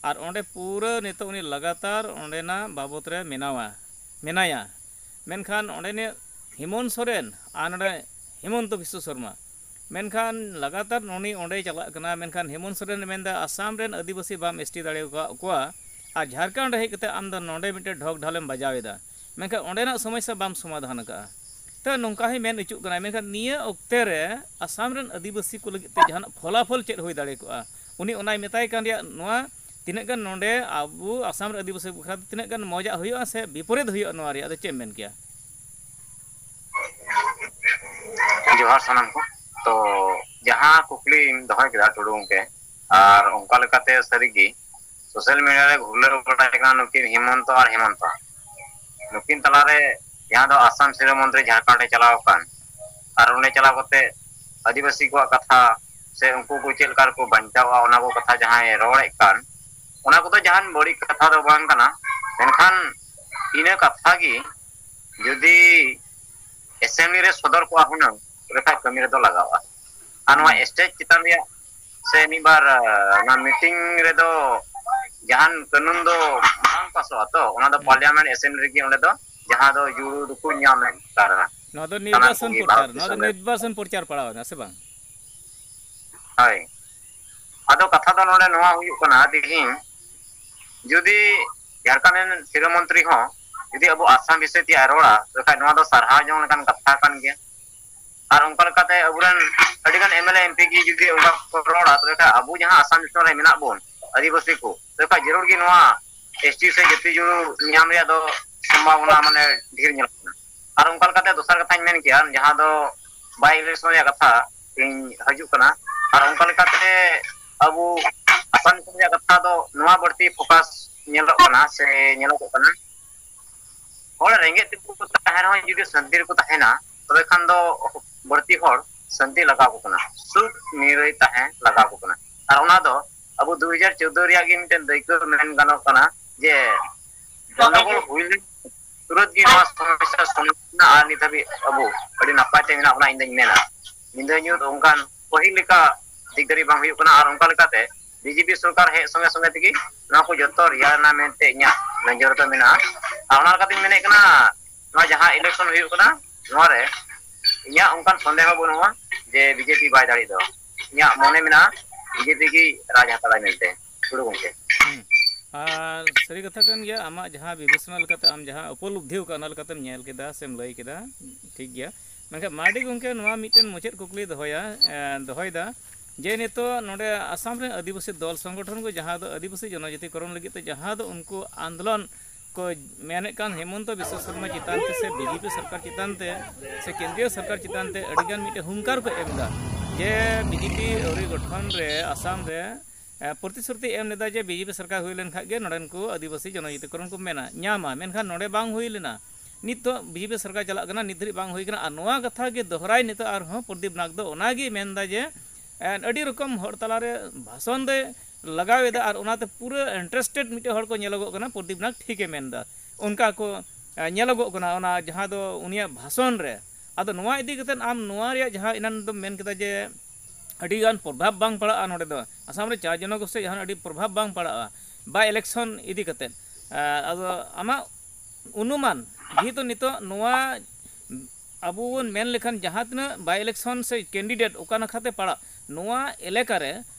ᱟᱨ ᱚᱸᱰᱮ ᱯᱩᱨᱟᱹ ᱱᱤᱛᱚᱜ ᱩᱱᱤ ᱞᱟᱜᱟᱛᱟᱨ ᱚᱸᱰᱮᱱᱟᱜ ᱵᱟᱵᱚᱛ ᱨᱮ ᱢᱮᱱᱟᱣᱟ, ᱢᱮᱱᱟᱭᱟ᱾ ᱢᱮᱱᱠᱷᱟᱱ ᱚᱸᱰᱮᱱᱤᱡ ᱦᱮᱢᱚᱱᱛ ᱥᱚᱨᱮᱱ ᱟᱨ ᱱᱚᱰᱮ ᱦᱮᱢᱚᱱᱛᱚ ᱵᱤᱥᱥᱚ ᱥᱚᱨᱢᱟ, ᱢᱮᱱᱠᱷᱟᱱ ᱞᱟᱜᱟᱛᱟᱨ ᱩᱱᱤ ᱚᱸᱰᱮᱭ ᱪᱟᱞᱟᱜ ᱠᱟᱱᱟ, ᱢᱮᱱᱠᱷᱟᱱ ᱦᱮᱢᱚᱱᱛ ᱥᱚᱨᱮᱱ ᱢᱮᱱᱫᱟ, "ᱟᱥᱟᱢ ᱨᱮᱱ ᱟᱹᱫᱤᱵᱟᱹᱥᱤ ᱵᱟᱢ ST ᱫᱟᱲᱮ ᱟᱠᱟᱫ ᱠᱚᱣᱟ, ᱟᱨ ᱡᱷᱟᱲᱠᱷᱚᱸᱰ ᱦᱮᱡ ᱠᱟᱛᱮ ᱟᱢ ᱫᱚ ᱱᱚᱰᱮ ᱢᱤᱫᱴᱮᱱ ᱰᱷᱚᱠ ᱰᱷᱟᱞᱮᱢ ᱵᱟᱡᱟᱣ ᱮᱫᱟ, ᱢᱮᱱᱠᱷᱟᱱ ᱚᱸᱰᱮᱱᱟᱜ ᱥᱚᱢᱚᱥᱥᱟ ᱵᱟᱢ ᱥᱚᱢᱟᱫᱷᱟᱱ ᱟᱠᱟᱫᱼᱟ᱾" ᱛᱚ ᱱᱚᱝᱠᱟ ᱦᱚᱸᱭ ᱢᱮᱱ ᱦᱚᱪᱚᱜ ᱠᱟᱱᱟ, ᱢᱮᱱᱠᱷᱟᱱ ᱱᱤᱭᱟᱹ ᱚᱠᱛᱮ ᱨᱮ ᱟᱥᱟᱢ ᱨᱮᱱ ᱟᱹᱫᱤᱵᱟᱹᱥᱤ ᱠᱚ ᱞᱟᱹᱜᱤᱫ ᱛᱮ ᱡᱟᱦᱟᱱᱟᱜ ᱯᱷᱚᱞᱟᱯᱷᱚᱞ ᱪᱮᱫ ᱦᱩᱭ ᱫᱟᱲᱮ ᱠᱚᱜᱼᱟ? ᱩᱱᱤ ᱚᱱᱟᱭ ᱢᱮᱛᱟᱭ ᱠᱟᱱ ᱨᱮᱭᱟᱜ ᱱᱚᱣᱟ ᱛᱤᱱᱟᱹᱜ ᱜᱟᱱ ᱱᱚᱰᱮ ᱟᱵᱚ ᱟᱥᱟᱢ ᱨᱮ ᱟᱹᱫᱤᱵᱟᱹᱥᱤ ᱵᱟᱠᱷᱨᱟ ᱛᱮ ᱛᱤᱱᱟᱹᱜ ᱜᱟᱱ ᱢᱚᱡᱟᱜ ᱦᱩᱭᱩᱜᱼᱟ ᱥᱮ ᱵᱤᱯᱚᱨᱤᱛ ᱦᱩᱭᱩᱜᱼᱟ, ᱱᱚᱣᱟ ᱨᱮᱭᱟᱜ ᱫᱚ ᱪᱮᱫ ᱮᱢ ᱢᱮᱱ ᱠᱮᱭᱟ? ᱡᱚᱦᱟᱨ ᱥᱟᱱᱟᱢ ᱠᱚ᱾ ᱛᱚ, ᱡᱟᱦᱟᱸ ᱠᱩᱠᱞᱤᱢ ᱫᱚᱦᱚ ᱠᱮᱫᱟ ᱴᱩᱰᱩ ᱜᱚᱢᱠᱮ, ᱟᱨ ᱚᱱᱠᱟ ᱞᱮᱠᱟᱛᱮ ᱥᱟᱹᱨᱤᱜᱮ social media ᱨᱮ ᱜᱷᱩᱨᱞᱟᱹᱣ ᱵᱟᱲᱟᱭ ᱠᱟᱱᱟ ᱱᱩᱠᱤᱱ ᱦᱮᱢᱚᱱᱛᱚ ᱟᱨ ᱦᱮᱢᱚᱱᱛᱚ᱾ ᱱᱩᱠᱤᱱ ᱛᱟᱞᱟᱨᱮ ᱡᱟᱦᱟᱸ ᱫᱚ ᱟᱥᱟᱢ ᱥᱤᱨᱟᱹ ᱢᱚᱱᱛᱨᱤ ᱡᱷᱟᱲᱠᱷᱚᱸᱰ ᱮ ᱪᱟᱞᱟᱣ ᱟᱠᱟᱱ, ᱟᱨ ᱚᱸᱰᱮ ᱪᱟᱞᱟᱣ ᱠᱟᱛᱮ ᱟᱹᱫᱤᱵᱟᱹᱥᱤ ᱠᱚᱣᱟᱜ ᱠᱟᱛᱷᱟ ᱥᱮ ᱩᱱᱠᱩ ᱠᱚ ᱪᱮᱫ ᱞᱮᱠᱟ ᱨᱮᱠᱚ ᱵᱟᱧᱪᱟᱣᱼᱟ, ᱚᱱᱟ ᱠᱚ ᱠᱟᱛᱷᱟ ᱡᱟᱦᱟᱸᱭ ᱨᱚᱲᱮᱫ ᱠᱟᱱ, ᱚᱱᱟ ᱠᱚᱫᱚ ᱡᱟᱦᱟᱱ ᱵᱟᱹᱲᱤᱡ ᱠᱟᱛᱷᱟ ᱫᱚ ᱵᱟᱝ ᱠᱟᱱᱟ᱾ ᱢᱮᱱᱠᱷᱟᱱ ᱤᱱᱟᱹ ᱠᱟᱛᱷᱟ ᱜᱮ ᱡᱩᱫᱤ ᱮᱥᱮᱢᱵᱞᱤ ᱨᱮ ᱥᱚᱫᱚᱨ ᱠᱚᱜᱼᱟ ᱦᱩᱱᱟᱹᱝ, ᱛᱚᱵᱮ ᱠᱷᱟᱱ ᱠᱟᱹᱢᱤ ᱨᱮᱫᱚ ᱞᱟᱜᱟᱣᱼᱟ᱾ ᱟᱨ ᱱᱚᱣᱟ ᱦᱩᱸ᱾ ᱥᱴᱮᱡᱽ ᱪᱮᱛᱟᱱ ᱨᱮᱭᱟᱜ ᱥᱮ ᱢᱤᱫ ᱵᱟᱨ, ᱟ, ᱚᱱᱟ ᱢᱤᱴᱤᱝ ᱨᱮᱫᱚ ᱡᱟᱦᱟᱱ ᱠᱟᱹᱱᱩᱱ ᱫᱚ ᱵᱟᱝ ᱯᱟᱥᱚᱜᱼᱟ ᱛᱚ, ᱚᱱᱟ ᱫᱚ ᱦᱩᱸ᱾ ᱯᱟᱨᱞᱤᱭᱟᱢᱮᱱᱴ ᱮᱥᱮᱢᱵᱞᱤ ᱨᱮᱜᱮ ᱚᱸᱰᱮ ᱫᱚ ᱡᱟᱦᱟᱸ ᱫᱚ ᱡᱩᱲᱩ ᱫᱩᱠᱩ ᱧᱟᱢᱮᱫ ᱠᱟᱱᱟ᱾ ᱱᱚᱣᱟ ᱫᱚ ᱥᱟᱱᱟᱢ ᱱᱤᱨᱵᱟᱪᱚᱱ ᱠᱚᱜᱮ ᱯᱨᱚᱪᱟᱨ, ᱵᱷᱟᱨᱚᱛ ᱱᱚᱣᱟ ᱫᱚ ᱫᱤᱥᱚᱢ ᱨᱮ᱾ ᱱᱤᱨᱵᱟᱪᱚᱱ ᱯᱨᱚᱪᱟᱨ ᱯᱟᱲᱟᱣ ᱮᱱᱟ ᱥᱮ ᱵᱟᱝ? ᱦᱳᱭ᱾ ᱟᱫᱚ ᱠᱟᱛᱷᱟ ᱫᱚ ᱱᱚᱰᱮ ᱱᱚᱣᱟ ᱦᱩᱭᱩᱜ ᱠᱟᱱᱟ, ᱛᱮᱦᱮᱧ ᱡᱩᱫᱤ ᱡᱷᱟᱲᱠᱷᱚᱸᱰ ᱨᱮᱱ ᱥᱤᱨᱟᱹ ᱢᱚᱱᱛᱨᱤ ᱦᱚᱸ ᱡᱩᱫᱤ ᱟᱵᱚ ᱟᱥᱟᱢ ᱵᱤᱥᱚᱭ ᱛᱮ ᱨᱚᱲᱟ, ᱛᱚᱵᱮ ᱠᱷᱟᱱ ᱱᱚᱣᱟ ᱫᱚ ᱥᱟᱨᱦᱟᱣ ᱡᱚᱝ ᱞᱮᱠᱟᱱ ᱠᱟᱛᱷᱟ ᱠᱟᱱ ᱜᱮᱭᱟ᱾ ᱟᱨ ᱚᱱᱠᱟ ᱞᱮᱠᱟᱛᱮ ᱟᱵᱚᱨᱮᱱ ᱟᱹᱰᱤᱜᱟᱱ M L A, M P ᱜᱮ ᱡᱩᱫᱤ ᱚᱱᱠᱟ ᱠᱚ ᱨᱚᱲᱟ, ᱛᱚᱵᱮ ᱠᱷᱟᱱ ᱟᱵᱚ ᱡᱟᱦᱟᱸ ᱟᱥᱟᱢ ᱫᱤᱥᱚᱢ ᱨᱮ ᱢᱮᱱᱟᱜ ᱵᱚᱱ ᱟᱹᱫᱤᱵᱟᱹᱥᱤ ᱠᱚ, ᱛᱚᱵᱮ ᱠᱷᱟᱱ ᱡᱟᱹᱨᱩᱲ ᱜᱮ ᱱᱚᱣᱟ ᱮᱥ ᱴᱤ ᱥᱮ ᱡᱟᱹᱛᱤ ᱡᱩᱲᱩ ᱧᱟᱢ ᱨᱮᱭᱟᱜ ᱫᱚ ᱥᱚᱢᱵᱷᱟᱵᱚᱱᱟ ᱢᱟᱱᱮ ᱰᱷᱮᱨ ᱧᱮᱞᱚᱜ ᱠᱟᱱᱟ᱾ ᱟᱨ ᱚᱱᱠᱟ ᱞᱮᱠᱟᱛᱮ ᱫᱚᱥᱟᱨ ᱠᱟᱛᱷᱟᱧ ᱢᱮᱱ ᱠᱮᱭᱟ, ᱡᱟᱦᱟᱸ ᱫᱚ ᱵᱟᱭ ᱤᱞᱮᱠᱥᱚᱱ ᱨᱮᱭᱟᱜ ᱠᱟᱛᱷᱟ ᱤᱧ ᱦᱤᱡᱩᱜ ᱠᱟᱱᱟ᱾ ᱟᱨ ᱚᱱᱠᱟ ᱞᱮᱠᱟᱛᱮ ᱟᱵᱚ ᱟᱥᱟᱢ ᱫᱤᱥᱚᱢ ᱨᱮᱭᱟᱜ ᱠᱟᱛᱷᱟ ᱫᱚ ᱱᱚᱣᱟ ᱵᱟᱹᱲᱛᱤ ᱯᱷᱳᱠᱟᱥ ᱧᱮᱞᱚᱜ ᱠᱟᱱᱟ ᱥᱮ ᱧᱮᱞᱚᱜᱚᱜ ᱠᱟᱱᱟ᱾ ᱦᱚᱲ ᱨᱮᱸᱜᱮᱡ ᱛᱮᱠᱚ ᱛᱟᱦᱮᱱ ᱨᱮᱦᱚᱸ ᱡᱩᱫᱤ ᱥᱟᱱᱛᱤ ᱨᱮᱠᱚ ᱛᱟᱦᱮᱱᱟ, ᱛᱚᱵᱮ ᱠᱷᱟᱱ ᱫᱚ ᱵᱟᱹᱲᱛᱤ ᱦᱚᱲ ᱥᱟᱱᱛᱤ ᱞᱟᱜᱟᱣ ᱟᱠᱚ ᱠᱟᱱᱟ, ᱥᱩᱠ ᱱᱤᱨᱟᱹᱭ ᱛᱟᱦᱮᱸ ᱞᱟᱜᱟᱣ ᱟᱠᱚ ᱠᱟᱱᱟ᱾ ᱟᱨ ᱚᱱᱟ ᱫᱚ ᱟᱵᱚ ᱫᱩ ᱦᱟᱡᱟᱨ ᱪᱳᱫᱫᱳ ᱨᱮᱭᱟᱜ ᱜᱮ ᱢᱤᱫᱴᱮᱱ ᱫᱟᱹᱭᱠᱟᱹ ᱢᱮᱱ ᱜᱟᱱᱚᱜ ᱠᱟᱱᱟ ᱡᱮ ᱜᱚᱱᱰᱚᱜᱳᱞ ᱦᱩᱭ ᱞᱮᱱ ᱛᱩᱨᱟᱹᱛ ᱜᱮ ᱱᱚᱣᱟ ᱥᱚᱢᱚᱥᱥᱟ ᱥᱚᱢᱟᱫᱷᱟᱱ ᱮᱱᱟ ᱟᱨ ᱱᱤᱛ ᱦᱟᱹᱵᱤᱡ ᱟᱵᱚ ᱟᱹᱰᱤ ᱱᱟᱯᱟᱭ ᱛᱮ ᱢᱮᱱᱟᱜ ᱵᱚᱱᱟ᱾ ᱤᱧ ᱫᱚᱧ ᱢᱮᱱᱟ, ᱧᱤᱫᱟᱹ ᱧᱩᱛ ᱚᱱᱠᱟᱱ ᱯᱟᱹᱦᱤᱞ ᱞᱮᱠᱟ ᱫᱤᱠ ᱫᱟᱹᱨᱤ ᱵᱟᱝ ᱦᱩᱭᱩᱜ ᱠᱟᱱᱟ᱾ ᱟᱨ ᱚᱱᱠᱟ ᱞᱮᱠᱟᱛᱮ ᱵᱤ ᱡᱮ ᱯᱤ ᱥᱚᱨᱠᱟᱨ ᱦᱮᱡ ᱥᱚᱸᱜᱮ ᱥᱚᱸᱜᱮ ᱛᱮᱜᱮ ᱱᱚᱣᱟ ᱠᱚ ᱡᱚᱛᱚ ᱨᱮᱭᱟᱲ ᱮᱱᱟ ᱢᱮᱱᱛᱮ ᱤᱧᱟᱹᱜ ᱱᱚᱡᱚᱨ ᱨᱮᱫᱚ ᱢᱮᱱᱟᱜᱼᱟ᱾ ᱟᱨ ᱚᱱᱟ ᱞᱮᱠᱟᱛᱤᱧ ᱢᱮᱱᱮᱫ ᱠᱟᱱᱟ, ᱱᱚᱣᱟ ᱡᱟᱦᱟᱸ ᱤᱞᱮᱠᱥᱚᱱ ᱦᱩᱭᱩᱜ ᱠᱟᱱᱟ, ᱱᱚᱣᱟ ᱨᱮ ᱤᱧᱟᱹᱜ ᱚᱱᱠᱟᱱ ᱥᱚᱱᱫᱮᱦᱚ ᱵᱟᱹᱱᱩᱜᱼᱟ ᱡᱮ ᱵᱤ ᱡᱮ ᱯᱤ ᱵᱟᱭ ᱫᱟᱲᱮᱭᱟᱜ ᱫᱚ᱾ ᱤᱧᱟᱹᱜ ᱢᱚᱱᱮ ᱢᱮᱱᱟᱜᱼᱟ ᱵᱤ ᱡᱮ ᱯᱤ ᱜᱮ ᱨᱟᱡᱽ ᱦᱟᱛᱟᱣᱟᱭ ᱢᱮᱱᱛᱮ᱾ ᱜᱩᱨᱩ ᱜᱚᱢᱠᱮ᱾ ᱦᱩᱸ᱾ ᱟᱨ ᱥᱟᱹᱨᱤ ᱠᱟᱛᱷᱟ ᱠᱟᱱ ᱜᱮᱭᱟ, ᱟᱢᱟᱜ ᱡᱟᱦᱟᱸ ᱵᱤᱵᱮᱪᱚᱱᱟ ᱞᱮᱠᱟᱛᱮ ᱟᱢ ᱡᱟᱦᱟᱸ ᱩᱯᱚᱞᱚᱵᱽᱫᱷᱤ ᱟᱠᱟᱫ, ᱚᱱᱟ ᱞᱮᱠᱟᱛᱮᱢ ᱧᱮᱞ ᱠᱮᱫᱟ ᱥᱮᱢ ᱞᱟᱹᱭ ᱠᱮᱫᱟ, ᱴᱷᱤᱠ ᱜᱮᱭᱟ᱾ ᱢᱮᱱᱠᱷᱟᱱ ᱢᱟᱨᱰᱤ ᱜᱚᱢᱠᱮ, ᱱᱚᱣᱟ ᱢᱤᱫᱴᱮᱱ ᱢᱩᱪᱟᱹᱫ ᱠᱩᱠᱞᱤ ᱫᱚᱦᱚᱭᱟ, ᱮ, ᱫᱚᱦᱚᱭᱮᱫᱟ ᱡᱮ ᱱᱤᱛᱚᱜ ᱱᱚᱰᱮ ᱟᱥᱟᱢ ᱨᱮᱱ ᱟᱹᱫᱤᱵᱟᱹᱥᱤ ᱫᱚᱞ ᱥᱚᱝᱜᱚᱴᱷᱚᱱ ᱠᱚ ᱡᱟᱦᱟᱸ ᱫᱚ ᱟᱹᱫᱤᱵᱟᱹᱥᱤ ᱡᱚᱱᱚᱡᱟᱹᱛᱤᱠᱚᱨᱚᱱ ᱞᱟᱹᱜᱤᱫ ᱛᱮ ᱡᱟᱦᱟᱸ ᱫᱚ ᱩᱱᱠᱩ ᱟᱱᱫᱳᱞᱚᱱ ᱠᱚ ᱢᱮᱱᱮᱫ ᱠᱟᱱ ᱦᱮᱢᱚᱱᱛᱚ ᱵᱤᱥᱥᱚ ᱥᱚᱨᱢᱟ ᱪᱮᱛᱟᱱ ᱛᱮ ᱥᱮ ᱵᱤ ᱡᱮ ᱯᱤ ᱥᱚᱨᱠᱟᱨ ᱪᱮᱛᱟᱱ ᱛᱮ ᱥᱮ ᱠᱮᱱᱫᱨᱤᱭᱚ ᱥᱚᱨᱠᱟᱨ ᱪᱮᱛᱟᱱ ᱛᱮ ᱟᱹᱰᱤᱜᱟᱱ ᱢᱤᱫᱴᱮᱱ ᱦᱩᱝᱠᱟᱨ ᱠᱚ ᱮᱢ ᱮᱫᱟ ᱡᱮ ᱵᱤ ᱡᱮ ᱯᱤ ᱟᱹᱣᱨᱤ ᱜᱚᱴᱷᱚᱱ ᱨᱮ ᱟᱥᱟᱢ ᱨᱮ, ᱮ, ᱯᱨᱚᱛᱤᱥᱨᱩᱛᱤ ᱮᱢ ᱞᱮᱫᱟ ᱡᱮ ᱵᱤ ᱡᱮ ᱯᱤ ᱥᱚᱨᱠᱟᱨ ᱦᱩᱭ ᱞᱮᱱᱠᱷᱟᱱ ᱜᱮ ᱱᱚᱰᱮᱱ ᱠᱚ ᱟᱹᱫᱤᱵᱟᱹᱥᱤ ᱡᱚᱱᱚᱡᱟᱹᱛᱤᱠᱚᱨᱚᱱ ᱠᱚ ᱢᱮᱱᱟ, ᱧᱟᱢᱟ᱾ ᱢᱮᱱᱠᱷᱟᱱ ᱱᱚᱰᱮ ᱵᱟᱝ ᱦᱩᱭ ᱞᱮᱱᱟ᱾ ᱱᱤᱛᱚᱜ ᱵᱤ ᱡᱮ ᱯᱤ ᱥᱚᱨᱠᱟᱨ ᱪᱟᱞᱟᱜ ᱠᱟᱱᱟ, ᱱᱤᱛ ᱫᱷᱟᱹᱨᱤᱡ ᱵᱟᱝ ᱦᱩᱭ ᱠᱟᱱᱟ᱾ ᱟᱨ ᱱᱚᱣᱟ ᱠᱟᱛᱷᱟ ᱜᱮ ᱫᱚᱦᱨᱟᱭ ᱱᱤᱛᱚᱜ ᱟᱨᱦᱚᱸ ᱯᱨᱚᱫᱤᱯ ᱱᱟᱜᱽ ᱫᱚ ᱚᱱᱟᱜᱮ ᱢᱮᱱᱫᱟ ᱡᱮ, ᱮ, ᱟᱹᱰᱤ ᱨᱚᱠᱚᱢ ᱦᱚᱲ ᱛᱟᱞᱟᱨᱮ ᱵᱷᱟᱥᱚᱱ ᱫᱚᱭ ᱞᱟᱜᱟᱣ ᱮᱫᱟ, ᱟᱨ ᱚᱱᱟᱛᱮ ᱯᱩᱨᱟᱹ ᱤᱱᱴᱟᱨᱮᱥᱴᱮᱰ ᱢᱤᱫᱴᱮᱱ ᱦᱚᱲ ᱠᱚ ᱧᱮᱞᱚᱜᱚᱜ ᱠᱟᱱᱟ, ᱯᱨᱚᱫᱤᱯ ᱱᱟᱜᱽ ᱴᱷᱤᱠᱮ ᱢᱮᱱ ᱮᱫᱟ, ᱚᱱᱠᱟ ᱠᱚ ᱧᱮᱞᱚᱜᱚᱜ ᱠᱟᱱᱟ ᱚᱱᱟ ᱡᱟᱦᱟᱸ ᱫᱚ ᱩᱱᱤᱭᱟᱜ ᱵᱷᱟᱥᱚᱱ ᱨᱮ᱾ ᱟᱫᱚ ᱱᱚᱣᱟ ᱤᱫᱤ ᱠᱟᱛᱮ ᱟᱢ ᱱᱚᱣᱟ ᱨᱮᱭᱟᱜ ᱡᱟᱦᱟᱸ ᱮᱱᱟᱱ ᱫᱚᱢ ᱢᱮᱱ ᱠᱮᱫᱟ ᱡᱮ ᱟᱹᱰᱤ ᱜᱟᱱ ᱯᱨᱚᱵᱷᱟᱵᱽ ᱵᱟᱝ ᱯᱟᱲᱟᱜᱼᱟ ᱱᱚᱰᱮ ᱫᱚ, ᱟᱥᱟᱢ ᱨᱮ ᱪᱟᱨ ᱡᱚᱱᱚᱜᱳᱥᱴᱤ ᱡᱟᱦᱟᱱᱟᱜ ᱟᱹᱰᱤ ᱯᱨᱚᱵᱷᱟᱵᱽ ᱵᱟᱝ ᱯᱟᱲᱟᱜᱼᱟ ᱵᱟᱭ ᱤᱞᱮᱠᱥᱚᱱ ᱤᱫᱤ ᱠᱟᱛᱮ᱾ ᱟᱫᱚ ᱟᱢᱟᱜ ᱚᱱᱩᱢᱟᱱ, ᱡᱮᱦᱮᱛᱩ ᱱᱤᱛᱚᱜ ᱱᱚᱣᱟ ᱟᱵᱚ ᱵᱚᱱ ᱢᱮᱱ ᱞᱮᱠᱷᱟᱱ ᱡᱟᱦᱟᱸ ᱛᱤᱱᱟᱹᱜ ᱵᱟᱭ ᱤᱞᱮᱠᱥᱚᱱ ᱥᱮ ᱠᱮᱱᱰᱤᱰᱮᱴ ᱚᱠᱟ ᱱᱟᱠᱷᱟᱛᱮ ᱯᱟᱲᱟᱜ, ᱱᱚᱣᱟ ᱮᱞᱟᱠᱟ ᱨᱮ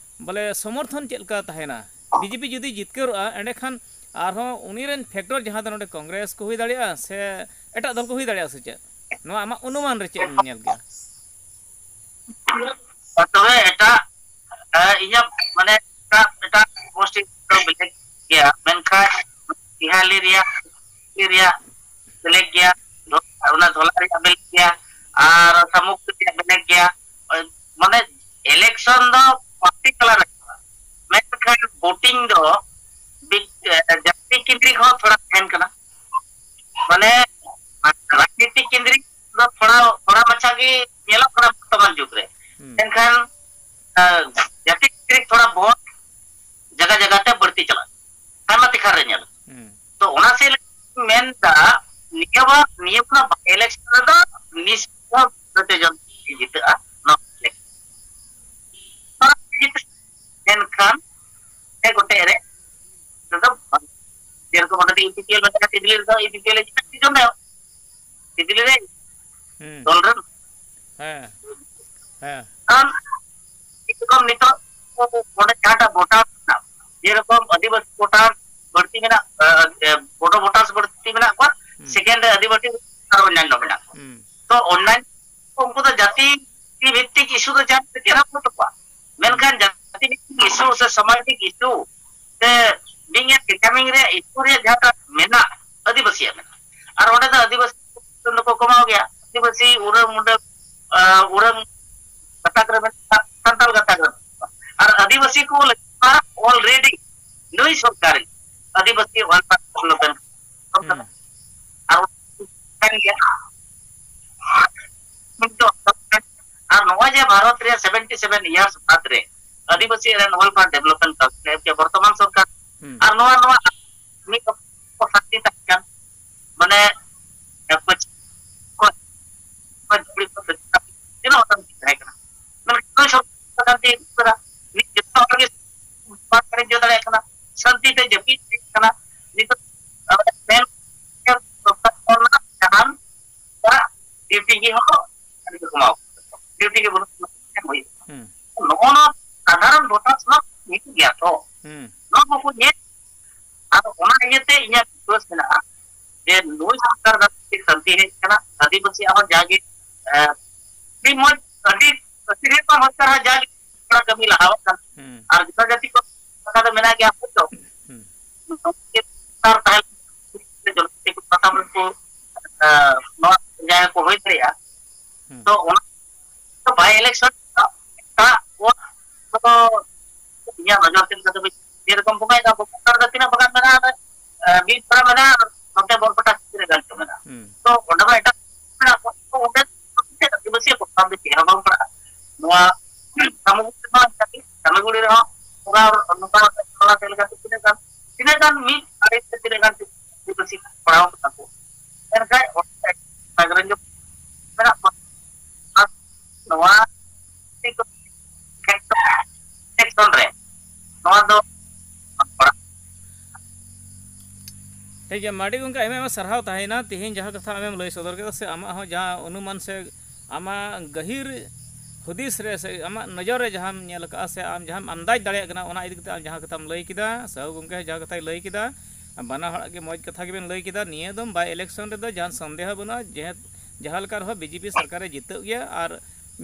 ᱵᱚᱞᱮ ᱥᱚᱢᱚᱨᱛᱷᱚᱱ ᱪᱮᱫ ᱞᱮᱠᱟ ᱛᱟᱦᱮᱱᱟ? ᱵᱤᱡᱮᱯᱤ ᱡᱩᱫᱤ ᱡᱤᱛᱠᱟᱹᱨᱚᱜᱼᱟ, ᱮᱸᱰᱮᱠᱷᱟᱱ ᱟᱨᱦᱚᱸ ᱩᱱᱤ ᱨᱮᱱ ᱯᱷᱮᱠᱴᱚᱨ ᱡᱟᱦᱟᱸ ᱫᱚ ᱱᱚᱰᱮ ᱠᱚᱝᱜᱨᱮᱥ ᱠᱚ ᱦᱩᱭ ᱫᱟᱲᱮᱭᱟᱜᱼᱟ ᱥᱮ ᱮᱴᱟᱜ ᱫᱚᱞ ᱠᱚ ᱦᱩᱭ ᱫᱟᱲᱮᱭᱟᱜᱼᱟ ᱥᱮ ᱪᱮᱫ? ᱱᱚᱣᱟ ᱟᱢᱟᱜ ᱚᱱᱩᱢᱟᱱ ᱨᱮ ᱪᱮᱫ ᱮᱢ ᱧᱮᱞ ᱜᱮᱭᱟ? ᱛᱚᱵᱮ ᱮᱴᱟᱜ ᱤᱧᱟᱹᱜ ᱢᱟᱱᱮ ᱮᱴᱟᱜ ᱮᱴᱟᱜ ᱜᱳᱥᱴᱤ ᱫᱚ ᱵᱷᱮᱞᱮᱠ ᱜᱮᱭᱟ, ᱢᱮᱱᱠᱷᱟᱱ ᱵᱤᱦᱟᱞᱤ ᱨᱮᱭᱟᱜ ᱨᱮᱭᱟᱜ ᱵᱷᱮᱞᱮᱠ ᱜᱮᱭᱟ, ᱚᱱᱟ ᱫᱷᱚᱞᱟ ᱨᱮᱭᱟᱜ ᱵᱷᱮᱞᱮᱠ ᱜᱮᱭᱟ, ᱟᱨ ᱥᱟᱢᱩᱠ ᱨᱮᱭᱟᱜ ᱵᱷᱮᱞᱮᱠ ᱜᱮᱭᱟ᱾ ᱢᱟᱱᱮ ᱤᱞᱮᱠᱥᱚᱱ ᱫᱚ ᱯᱟᱨᱴᱤᱠᱩᱞᱟᱨ ᱢᱮᱱᱠᱷᱟᱱ ᱵᱷᱳᱴᱤᱝ ᱫᱚ ᱡᱟᱹᱛᱤ ᱠᱮᱱᱫᱨᱤᱠ ᱦᱚᱸ ᱛᱷᱚᱲᱟ ᱛᱟᱦᱮᱱ ᱠᱟᱱᱟ᱾ ᱢᱟᱱᱮ ᱨᱟᱡᱽᱱᱤᱛᱤ ᱠᱮᱱᱫᱨᱤᱠ ᱫᱚ ᱛᱷᱚᱲᱟ ᱛᱷᱚᱲᱟ ᱢᱟᱪᱷᱟ ᱜᱮ ᱧᱮᱞᱚᱜ ᱠᱟᱱᱟ ᱵᱚᱨᱛᱚᱢᱟᱱ ᱡᱩᱜᱽ ᱨᱮ᱾ ᱢᱮᱱᱠᱷᱟᱱ ᱡᱟᱹᱛᱤ ᱠᱮᱱᱫᱨᱤᱠ ᱛᱷᱚᱲᱟ ᱵᱷᱳᱴ ᱡᱟᱭᱜᱟ ᱡᱟᱭᱜᱟ ᱛᱮ ᱵᱟᱹᱲᱛᱤ ᱪᱟᱞᱟᱜ ᱠᱟᱱᱟ, ᱟᱭᱢᱟ ᱛᱮᱠᱷᱟᱨ ᱨᱮ ᱧᱮᱞ᱾ ᱛᱚ ᱚᱱᱟ ᱥᱮᱫ ᱢᱮᱱᱫᱟ, ᱱᱤᱭᱟᱹ ᱵᱟᱨ ᱱᱤᱭᱟᱹ ᱵᱟᱨ ᱵᱟᱭ ᱤᱞᱮᱠᱥᱚᱱ ᱨᱮᱫᱚ ᱱᱤᱥᱪᱤᱛ ᱡᱚᱱ ᱡᱤᱛᱟᱹᱜᱼᱟ᱾ ᱱᱚᱣᱟ ᱢᱮᱱᱠᱷᱟᱱ ᱯᱮ ᱜᱚᱴᱮᱡ ᱨᱮ ᱡᱮᱨᱚᱠᱚᱢ ᱚᱸᱰᱮ ᱤᱯᱤᱯᱤᱮᱞ ᱢᱮᱱᱟᱜᱼᱟ, ᱛᱤᱫᱞᱤ ᱨᱮᱫᱚ ᱤᱯᱤᱯᱤᱮᱞ ᱮ ᱡᱤᱛᱟᱹᱜ ᱡᱚᱢᱮ ᱛᱤᱫᱞᱤ ᱨᱮ ᱦᱩᱸ᱾ ᱫᱚᱞ ᱨᱮᱱ ᱦᱮᱸ, ᱦᱮᱸ᱾ ᱠᱟᱨᱚᱱ ᱡᱮᱨᱚᱠᱚᱢ ᱱᱤᱛᱚᱜ ᱚᱸᱰᱮ ᱡᱟᱦᱟᱸᱴᱟᱜ ᱵᱷᱳᱴᱟᱨ ᱡᱮᱨᱚᱠᱚᱢ ᱟᱹᱫᱤᱵᱟᱹᱥᱤ ᱵᱷᱳᱴᱟᱨ ᱵᱟᱹᱲᱛᱤ ᱢᱮᱱᱟᱜ, ᱵᱳᱰᱳ ᱵᱷᱳᱴᱟᱨᱥ ᱵᱟᱹᱲᱛᱤ ᱢᱮᱱᱟᱜ ᱠᱚᱣᱟ, ᱦᱩᱸ᱾ ᱥᱮᱠᱮᱱᱰ ᱨᱮ ᱟᱹᱫᱤᱵᱟᱹᱥᱤ ᱟᱨ ᱚᱱᱭᱟᱱᱱᱚ ᱢᱮᱱᱟᱜ ᱠᱚᱣᱟ᱾ ᱦᱩᱸ᱾ ᱛᱚ ᱚᱱᱭᱟᱱᱱᱚ ᱩᱱᱠᱩ ᱫᱚ ᱡᱟᱹᱛᱤ ᱵᱷᱤᱛᱛᱤᱠ ᱤᱥᱩ ᱫᱚ ᱡᱟᱦᱟᱸ ᱪᱮᱫ ᱦᱚᱸ ᱵᱟᱹᱱᱩᱜ ᱛᱟᱠᱚᱣᱟ, ᱢᱮᱱᱠᱷᱟᱱ ᱡᱟᱹᱛᱤ ᱵᱷᱤᱛᱛᱤᱠ ᱤᱥᱩ ᱥᱮ ᱥᱟᱢᱟᱡᱤᱠ ᱤᱥᱩ ᱥᱮ ᱵᱤᱝ ᱮ ᱰᱤᱴᱟᱨᱢᱤᱱ ᱨᱮᱭᱟᱜ ᱤᱥᱩ ᱨᱮᱭᱟᱜ ᱡᱟᱦᱟᱸᱴᱟᱜ ᱢᱮᱱᱟᱜ, ᱟᱹᱫᱤᱵᱟᱹᱥᱤᱭᱟᱜ ᱢᱮᱱᱟᱜ, ᱟᱨ ᱚᱸᱰᱮ ᱫᱚ ᱟᱹᱫᱤᱵᱟᱹᱥᱤ ᱫᱚᱠᱚ ᱠᱚᱢᱟᱣ ᱜᱮᱭᱟ, ᱟᱹᱫᱤᱵᱟᱹᱥᱤ ᱩᱨᱟᱹ ᱢᱩᱰᱟᱹ ᱩᱨᱟᱹ ᱜᱟᱛᱟᱠ ᱨᱮ ᱢᱮᱱᱟᱜ ᱠᱚᱣᱟ, ᱥᱟᱱᱛᱟᱲ ᱜᱟᱛᱟᱠ ᱨᱮ ᱢᱮᱱᱟᱜ ᱠᱚᱣᱟ᱾ ᱟᱨ ᱟᱹᱫᱤᱵᱟᱹᱥᱤ ᱠᱚ ᱞᱟᱹᱜᱤᱫ ᱚᱞᱨᱮᱰᱤ ᱱᱩᱭ ᱥᱚᱨᱠᱟᱨ ᱟᱹᱫᱤᱵᱟᱹᱥᱤ ᱚᱣᱟᱱ ᱯᱟᱨᱥᱮᱱᱴ ᱦᱩᱸ᱾ ᱟᱨ ᱠᱟᱱ ᱜᱮᱭᱟ᱾ ᱟᱨ ᱱᱚᱜᱼᱚᱭ ᱡᱮ ᱵᱷᱟᱨᱚᱛ ᱨᱮ ᱥᱮᱵᱷᱮᱱᱴᱤ ᱥᱮᱵᱷᱮᱱ ᱤᱭᱟᱨᱥ ᱵᱟᱫ ᱨᱮ ᱟᱹᱫᱤᱵᱟᱹᱥᱤ ᱨᱮᱱ welfare development council ᱮ ᱮᱢ ᱠᱮᱫ ᱵᱚᱨᱛᱚᱢᱟᱱ ᱥᱚᱨᱠᱟᱨ᱾ ᱦᱩᱸ᱾ ᱟᱨ ᱱᱚᱣᱟ, ᱱᱚᱣᱟ ᱢᱤᱫ ᱚᱠᱛᱚ ᱥᱟᱹᱠᱛᱤ ᱛᱟᱦᱮᱸ ᱠᱟᱱ, ᱢᱟᱱᱮ, ᱮ, ᱯᱟᱹᱪᱷᱤᱢ ᱠᱷᱚᱱ ᱛᱤᱱᱟᱹᱜ ᱦᱚᱲ ᱛᱟᱦᱮᱸ ᱠᱟᱱᱟ? ᱢᱮᱱᱠᱷᱟᱱ ᱱᱩᱭ ᱥᱚᱨᱠᱟᱨ ᱥᱟᱱᱛᱤ ᱟᱹᱜᱩ ᱠᱟᱫᱟ᱾ ᱢᱤᱫ ᱡᱚᱛᱚ ᱦᱚᱲ ᱜᱮ ᱵᱟᱝ ᱯᱮᱨᱮᱡ ᱡᱚ ᱫᱟᱲᱮᱭᱟᱜ ᱠᱟᱱᱟ, ᱥᱟᱱᱛᱤ ᱛᱮ ᱡᱟᱹᱯᱤᱫ ᱠᱟᱱᱟ᱾ ᱱᱤᱛᱚᱜ ᱟᱵᱚ ᱢᱮᱱ ᱥᱚᱨᱠᱟᱨ ᱠᱷᱚᱱ ᱡᱟᱦᱟᱱ ᱚᱲᱟᱜ ᱰᱤᱭᱩᱴᱤ ᱜᱮ ᱦᱚᱸ ᱟᱹᱰᱤ ᱠᱚ ᱠᱚᱢᱟᱣ ᱠᱟᱫᱟ᱾ ᱰᱤᱭᱩᱴᱤ ᱜᱮ ᱵᱟᱹᱱᱩᱜ ᱛᱟᱠᱚᱣᱟ᱾ ᱦᱩᱸ᱾ ᱱᱚᱜᱼᱚ ᱱᱚᱣᱟ ᱥᱟᱫᱷᱟᱨᱚᱱ ᱵᱷᱳᱴᱟᱨ ᱥᱟᱞᱟᱜ ᱢᱤᱫ ᱜᱮᱭᱟ ᱛᱚ᱾ ᱦᱩᱸ᱾ ᱱᱚᱣᱟ ᱠᱚᱠᱚ ᱧᱮᱞ, ᱟᱫᱚ ᱚᱱᱟ ᱤᱭᱟᱹᱛᱮ ᱤᱧᱟᱹᱜ ᱵᱤᱥᱣᱟᱥ ᱢᱮᱱᱟᱜᱼᱟ ᱡᱮ ᱱᱩᱭ ᱥᱚᱨᱠᱟᱨ ᱫᱟᱨᱟᱭ ᱛᱮ ᱥᱟᱱᱛᱤ ᱦᱮᱡ ᱠᱟᱱᱟ, ᱟᱹᱫᱤᱵᱟᱹᱥᱤᱭᱟᱜ ᱦᱚᱸ ᱡᱟᱜᱮ, ᱮ, ᱟᱹᱰᱤ ᱢᱚᱡᱽ, ᱟᱹᱰᱤ, ᱟᱹᱰᱤ ᱰᱷᱮᱨ ᱠᱷᱚᱱ ᱦᱚᱲ ᱡᱟᱦᱟᱸ ᱡᱟᱜᱮ ᱛᱷᱚᱲᱟ ᱠᱟᱹᱢᱤ ᱞᱟᱦᱟᱣ ᱠᱟᱱᱟ᱾ ᱦᱩᱸ᱾ ᱟᱨ ᱡᱩᱫᱟᱹ ᱡᱟᱹᱛᱤ ᱠᱚ ᱠᱟᱛᱷᱟ ᱫᱚ ᱢᱮᱱᱟᱜ ᱜᱮᱭᱟ, ᱦᱳᱭᱛᱳ᱾ ᱦᱩᱸ᱾ ᱥᱚᱨᱠᱟᱨ ᱛᱟᱦᱮᱸ ᱞᱮᱱᱠᱷᱟᱱ ᱡᱚᱱᱚᱡᱟᱹᱛᱤ ᱠᱚ ᱥᱟᱶᱛᱟ ᱠᱚ, ᱮ, ᱱᱚᱣᱟ ᱡᱟᱭᱜᱟ ᱠᱚ ᱦᱩᱭ ᱫᱟᱲᱮᱭᱟᱜᱼᱟ᱾ ᱦᱩᱸ᱾ ᱛᱚ ᱚᱱᱟ ᱫᱚ by election ᱮᱴᱟᱜ ᱠᱚᱣᱟᱜ ᱫᱚ ᱤᱧᱟᱹᱜ ᱱᱚᱡᱚᱨ ᱛᱮ ᱞᱮᱠᱟ ᱫᱚ ᱡᱮᱨᱚᱠᱚᱢ ᱵᱚᱸᱜᱟᱭ ᱫᱟ, ᱵᱚᱠᱟᱨ ᱫᱚ ᱛᱤᱱᱟᱹᱜ ᱵᱟᱜᱟᱱ ᱢᱮᱱᱟᱜᱼᱟ? ᱮ, ᱢᱤᱫ ᱯᱟᱲᱟ ᱢᱮᱱᱟᱜᱼᱟ, ᱱᱚᱛᱮ ᱵᱚᱨᱯᱟᱴᱟ ᱛᱤᱱᱟᱹᱜ ᱜᱟᱱ ᱪᱚ ᱢᱮᱱᱟᱜᱼᱟ᱾ ᱦᱩᱸ᱾ ᱛᱚ ᱚᱸᱰᱮ ᱢᱟ ᱮᱴᱟᱜ ᱢᱮᱱᱟᱜ ᱠᱚᱣᱟ, ᱛᱚ ᱚᱸᱰᱮ ᱟᱹᱫᱤᱵᱟᱹᱥᱤ ᱯᱨᱚᱵᱷᱟᱵᱽ ᱫᱚ ᱪᱮᱫ ᱦᱚᱸ ᱵᱟᱝ ᱯᱟᱲᱟᱜᱼᱟ᱾ ᱱᱚᱣᱟ ᱥᱟᱢᱩᱜᱩᱲᱤ ᱨᱮᱦᱚᱸ ᱚᱱᱠᱟ ᱜᱮ, ᱥᱟᱢᱩᱜᱩᱲᱤ ᱨᱮᱦᱚᱸ ᱱᱚᱝᱠᱟ ᱱᱚᱝᱠᱟ ᱪᱮᱫ ᱞᱮᱠᱟᱛᱮ ᱛᱤᱱᱟᱹᱜ ᱜᱟᱱ, ᱛᱤᱱᱟᱹᱜ ᱜᱟᱱ ᱢᱤᱫ ᱟᱲᱮ ᱛᱮ ᱛᱤᱱᱟᱹᱜ ᱜᱟᱱ ᱟᱹᱫᱤᱵᱟᱹᱥᱤ ᱯᱟᱲᱟᱣ ᱠᱟᱱᱟ ᱠᱚ, ᱢᱮᱱᱠᱷᱟᱱ ᱚᱸᱰᱮ ᱱᱟᱜᱟᱨᱟᱧᱡᱚᱱ ᱢᱮᱱᱟᱜ ᱠᱚᱣᱟ᱾ ᱟᱨ ᱱᱚᱣᱟ ᱥᱮᱠᱥᱚᱱ ᱨᱮ ᱱᱚᱣᱟ ᱫᱚ ᱯᱟᱲᱟᱜ᱾ ᱴᱷᱤᱠ ᱜᱮᱭᱟ, ᱢᱟᱹᱰᱤ ᱜᱚᱢᱠᱮ, ᱟᱭᱢᱟ ᱟᱭᱢᱟ ᱥᱟᱨᱦᱟᱣ ᱛᱟᱦᱮᱸᱭᱮᱱᱟ ᱛᱮᱦᱮᱧ ᱡᱟᱦᱟᱸ ᱠᱟᱛᱷᱟ ᱟᱢᱮᱢ ᱞᱟᱹᱭ ᱥᱚᱫᱚᱨ ᱠᱮᱫᱟ, ᱥᱮ ᱟᱢᱟᱜ ᱦᱚᱸ ᱡᱟᱦᱟᱸ ᱚᱱᱩᱢᱟᱱ ᱥᱮ ᱟᱢᱟᱜ ᱜᱟᱹᱦᱤᱨ ᱦᱩᱫᱤᱥ ᱨᱮ ᱥᱮ ᱟᱢᱟᱜ ᱱᱚᱡᱚᱨ ᱨᱮ ᱡᱟᱦᱟᱸᱢ ᱧᱮᱞ ᱟᱠᱟᱫᱼᱟ ᱥᱮ ᱟᱢ ᱡᱟᱦᱟᱸᱢ ᱟᱱᱫᱟᱡᱽ ᱫᱟᱲᱮᱭᱟᱜ ᱠᱟᱱᱟ, ᱚᱱᱟ ᱤᱫᱤ ᱠᱟᱛᱮ ᱟᱢ ᱡᱟᱦᱟᱸ ᱠᱟᱛᱷᱟᱢ ᱞᱟᱹᱭ ᱠᱮᱫᱟ, ᱥᱟᱹᱦᱩ ᱜᱚᱢᱠᱮ ᱡᱟᱦᱟᱸ ᱠᱟᱛᱷᱟᱭ ᱞᱟᱹᱭ ᱠᱮᱫᱟ, ᱵᱟᱱᱟ ᱦᱚᱲᱟᱜ ᱜᱮ ᱢᱚᱡᱽ ᱠᱟᱛᱷᱟ ᱜᱮᱵᱮᱱ ᱞᱟᱹᱭ ᱠᱮᱫᱟ᱾ ᱱᱤᱭᱟᱹ ᱫᱚ by election ᱨᱮᱫᱚ ᱡᱟᱦᱟᱱ ᱥᱚᱱᱫᱮᱦᱚ ᱵᱟᱹᱱᱩᱜᱼᱟ, ᱡᱮ ᱡᱟᱦᱟᱸ ᱞᱮᱠᱟ ᱨᱮᱦᱚᱸ ᱵᱤᱡᱮᱯᱤ ᱥᱚᱨᱠᱟᱨᱮ ᱡᱤᱛᱟᱹᱜ ᱜᱮᱭᱟ᱾ ᱟᱨ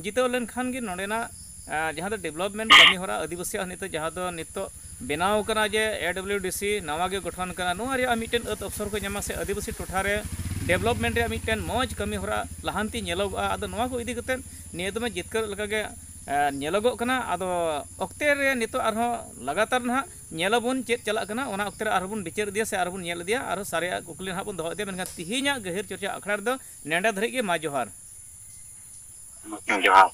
ᱡᱤᱛᱟᱹᱣ ᱞᱮᱱᱠᱷᱟᱱ ᱜᱮ ᱱᱚᱰᱮᱱᱟᱜ, ᱟ, ᱡᱟᱦᱟᱸ ᱫᱚ development ᱠᱟᱹᱢᱤ ᱦᱚᱨᱟ ᱟᱹᱫᱤᱵᱟᱹᱥᱤᱭᱟᱜ ᱱᱤᱛᱚᱜ ᱡᱟᱦᱟᱸ ᱫᱚ ᱱᱤᱛᱚᱜ ᱵᱮᱱᱟᱣ ᱠᱟᱱᱟ, ᱡᱮ ᱮ ᱰᱟᱵᱽᱞᱤᱭᱩ ᱰᱤ ᱥᱤ ᱱᱟᱣᱟ ᱜᱮ ᱜᱚᱴᱷᱚᱱ ᱠᱟᱱᱟ, ᱱᱚᱣᱟ ᱨᱮᱭᱟᱜ ᱢᱤᱫᱴᱮᱱ ᱟᱹᱛ ᱚᱯᱥᱚᱨ ᱠᱚ ᱧᱟᱢᱟ ᱥᱮ ᱟᱹᱫᱤᱵᱟᱹᱥᱤ ᱴᱚᱴᱷᱟ ᱨᱮ development ᱨᱮᱭᱟᱜ ᱢᱤᱫᱴᱮᱱ ᱢᱚᱡᱽ ᱠᱟᱹᱢᱤ ᱦᱚᱨᱟ ᱞᱟᱦᱟᱱᱛᱤ ᱧᱮᱞᱚᱜᱚᱜᱼᱟ᱾ ᱟᱫᱚ ᱱᱚᱣᱟ ᱠᱚ ᱤᱫᱤ ᱠᱟᱛᱮᱫ ᱱᱤᱭᱟᱹ ᱫᱚᱢᱮ ᱡᱤᱛᱠᱟᱹᱨ ᱞᱮᱠᱟᱜᱮ, ᱮ, ᱧᱮᱞᱚᱜᱚᱜ ᱠᱟᱱᱟ᱾ ᱟᱫᱚ ᱚᱠᱛᱮ ᱨᱮ ᱱᱤᱛᱚᱜ ᱟᱨᱦᱚᱸ ᱞᱟᱜᱟᱛᱟᱨ ᱱᱟᱦᱟᱜ ᱧᱮᱞᱟᱵᱚᱱ ᱪᱮᱫ ᱪᱟᱞᱟᱜ ᱠᱟᱱᱟ, ᱚᱱᱟ ᱚᱠᱛᱮ ᱨᱮ ᱟᱨᱦᱚᱸ ᱵᱚᱱ ᱵᱤᱪᱟᱹᱨ ᱤᱫᱤᱭᱟ ᱥᱮ ᱟᱨᱦᱚᱸ ᱵᱚᱱ ᱧᱮᱞ ᱤᱫᱤᱭᱟ, ᱟᱨᱦᱚᱸ ᱥᱟᱨᱮᱡᱟᱜ ᱠᱩᱠᱞᱤ ᱱᱟᱦᱟᱜ ᱵᱚᱱ ᱫᱚᱦᱚ ᱤᱫᱤᱭᱟ᱾ ᱢᱮᱱᱠᱷᱟᱱ ᱛᱤᱦᱤᱧᱟᱜ ᱜᱟᱹᱦᱤᱨ ᱪᱚᱨᱪᱟ ᱟᱠᱷᱲᱟ ᱨᱮᱫᱚ ᱱᱮᱰᱮ ᱫᱷᱟᱹᱨᱤᱡ ᱜᱮ᱾ ᱢᱟ ᱡᱚᱦᱟᱨ᱾ ᱡᱚᱦᱟᱨ᱾